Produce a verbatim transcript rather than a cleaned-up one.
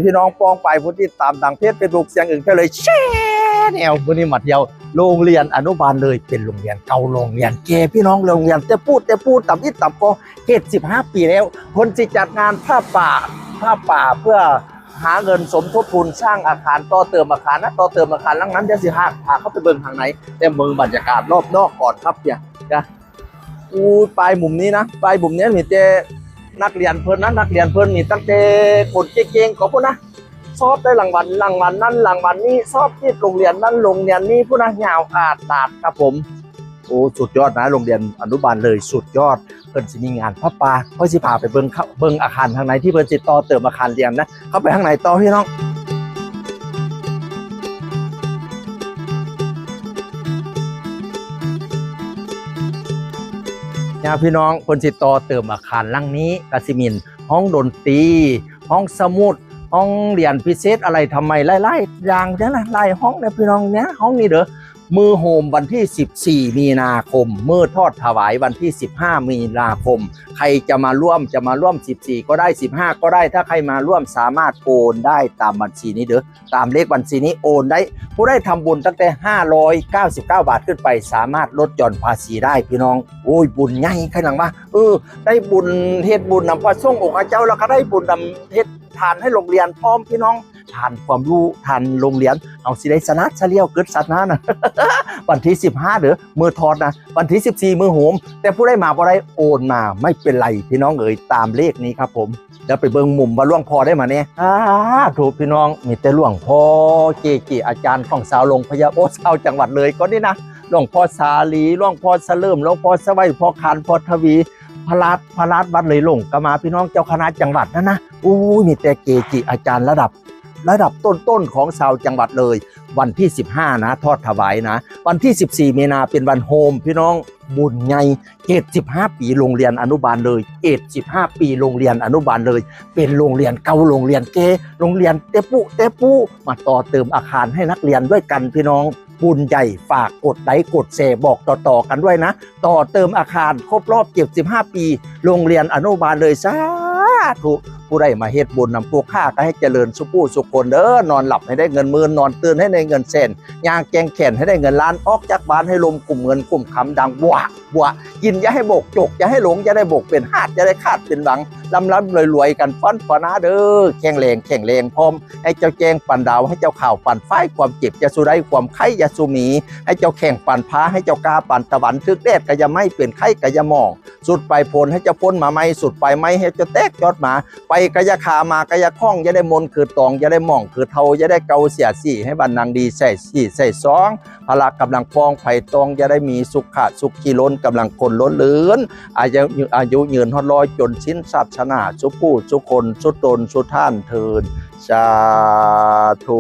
พี่น้องป้องไปผู้ติดตามดังเพจเฟซบุ๊กเสียงอึ่งเทยเลยแชร์แนวมื้อนี้มาเที่ยวโรงเรียนอนุบาลเลย เป็นโรงเรียนเก่าโรงเรียนแก่พี่น้อง โรงเรียนแต่ปู้แต่ปู้ต่ำอิดต่ำก็เจ็ดสิบห้าปีแล้ว เพิ่นสิจัดงานผ้าป่าผ้าป่าเพื่อหาเงินสมทบทุนสร้างอาคารต่อเติมอาคารนะต่อเติมอาคารหลังนั้นเดี๋ยวสิหากพาเข้าไปเบิ่งข้างใน แต่เบิ่งบรรยากาศรอบนอกก่อนครับเนี่ยนะ อู้ปายมุมนี้นะปายมุมนี้มีแต่นักเรียนเพิ่นนะนักเรียนเพิ่นมีตั้งแต่คนเก่งๆก็พุ้นนะสอบได้รางวัลรางวัลนั้นรางวัลนี้สอบติดโรงเรียนนั้นโรงเรียนนี้พุ้นนะยาวขาดลาดครับผม โอ้สุดยอดนะโรงเรียนอนุบาลเลยสุดยอด เพิ่นสิมีงานผ้าป่าข้อยสิพาไปเบิ่งเข้าเบิ่งอาคารข้างในที่เพิ่นสิต่อเติมอาคารเรียนนะเข้าไปข้างในต่อพี่น้อง เนี่ยพี่น้องเพิ่นสิต่อเติมอาคารหลังนี้ก็สิมีห้องดนตรี ห้องสมุด ห้องเรียนพิเศษอะไรทำไมหลายๆอย่างเนี่ยนะหลายห้องเนี่ยพี่น้องเนี่ยห้องนี้เด้อมื้อโฮมวันที่สิบสี่มีนาคมมื้อทอดถวายวันที่สิบห้ามีนาคม ใครจะมาร่วมจะมาร่วมสิบสี่ก็ได้สิบห้าก็ได้ถ้าใครมาร่วมสามารถโอนได้ตามบัญชีนี้เด้อ ตามเลขบัญชีนี้โอนได้ ผู้ได้ทำบุญตั้งแต่ห้าร้อยเก้าสิบเก้าบาทขึ้นไป สามารถลดหย่อนภาษีได้พี่น้อง โอ้ยบุญใหญ่ขนาดว่าเออ ได้บุญเฮ็ดบุญนำพระสงฆ์องค์เจ้าแล้วก็ได้บุญนำเฮ็ดทานให้โรงเรียนพร้อมพี่น้องทานความรู้ทานโรงเรียนเอาสิได้สนัดเฉลียวกึดสัตว์นะนะ วันที่สิบห้าเด้อมือทอดนะวันที่สิบสี่มือโฮมแต่ผู้ได้มาบ่ได้โอนมาไม่เป็นไรพี่น้องเอ๋ยตามเลขนี้ครับผม เดี๋ยวไปเบิ่งมุมว่าหลวงพ่อได้มาเนี่ยอ่าถูกพี่น้องมีแต่หลวงพ่อเกจิอาจารย์ของชาวหลวงพะเยาโอ้ชาวจังหวัดเลยก็นี่นะหลวงพ่อสาลีหลวงพ่อเสลิมหลวงพ่อสวัยพ่อคานพ่อทวีพระราชพระราชวัดเลยหลงก็มาพี่น้องเจ้าคณะจังหวัดนั่นนะอู้ยมีแต่เกจิอาจารย์ระดับระดับต้นๆของชาวจังหวัดเลย วันที่สิบห้านะทอดถวายนะวันที่สิบสี่มีนาเป็นวันโฮมพี่น้องบุญใหญ่เจ็ดสิบห้าปีโรงเรียนอนุบาลเลยเจ็ดสิบห้าปีโรงเรียนอนุบาลเลยเป็นโรงเรียนเก่าโรงเรียนแก่โรงเรียนเตปุเตปุมาต่อเติมอาคารให้นักเรียนด้วยกันพี่น้องบุญใหญ่ฝากกดไลค์กดแชร์บอกต่อๆกันด้วยนะต่อเติมอาคารครบรอบเจ็ดสิบห้าปีโรงเรียนอนุบาลเลยสาธุผู้ได้มาเฮ็ดบุญนำพวกข้าก็ให้เจริญสุผู้สุคนเด้อนอนหลับให้ได้เงินหมื่นนอนตื่นให้ได้เงินแสน ย่างแกงแขนให้ได้เงินล้านออกจากบ้านให้ลมกลุ่มเงินกลุ่มคำดังบวะบวะกินอย่าให้บกจกอย่าให้หลงอย่าได้บกเป็นหาดอย่าได้ขาดเป็นหวังลำลำรวยรวยกันฟ้อนฟ้อนหน้าเด้อแข็งแรงแข็งแรงพร้อมให้เจ้าแจ้งปันดาวให้เจ้าข่าวปันฝ้ายความเจ็บอย่าสู้ได้ความไข้อย่าสู้หมีให้เจ้าแข่งปันพ้าให้เจ้ากาปันตะวันทึกแดดก็อย่าไหม้เป็นไข้ก็อย่าหมองสุดไปพลให้เจ้าพ้นมาไหม้สุดไปไหม้ให้เจ้าแตกยอดมา ไปกะยาขามากะยาข้องอย่าได้มนคือตองอย่าได้หม่องคือเทาอย่าได้เกาเสียสีให้บันนังดีใส่สีใส่ซองพละกำลังพองไผ่ตองอย่าได้มีสุขะสุขีล้นกำลังคนล้นเลือนอายุอายุยืนฮอดร้อยจนสิ้นศาสนาสุผู้สุคนสุตนสุท่านเทินสาธุ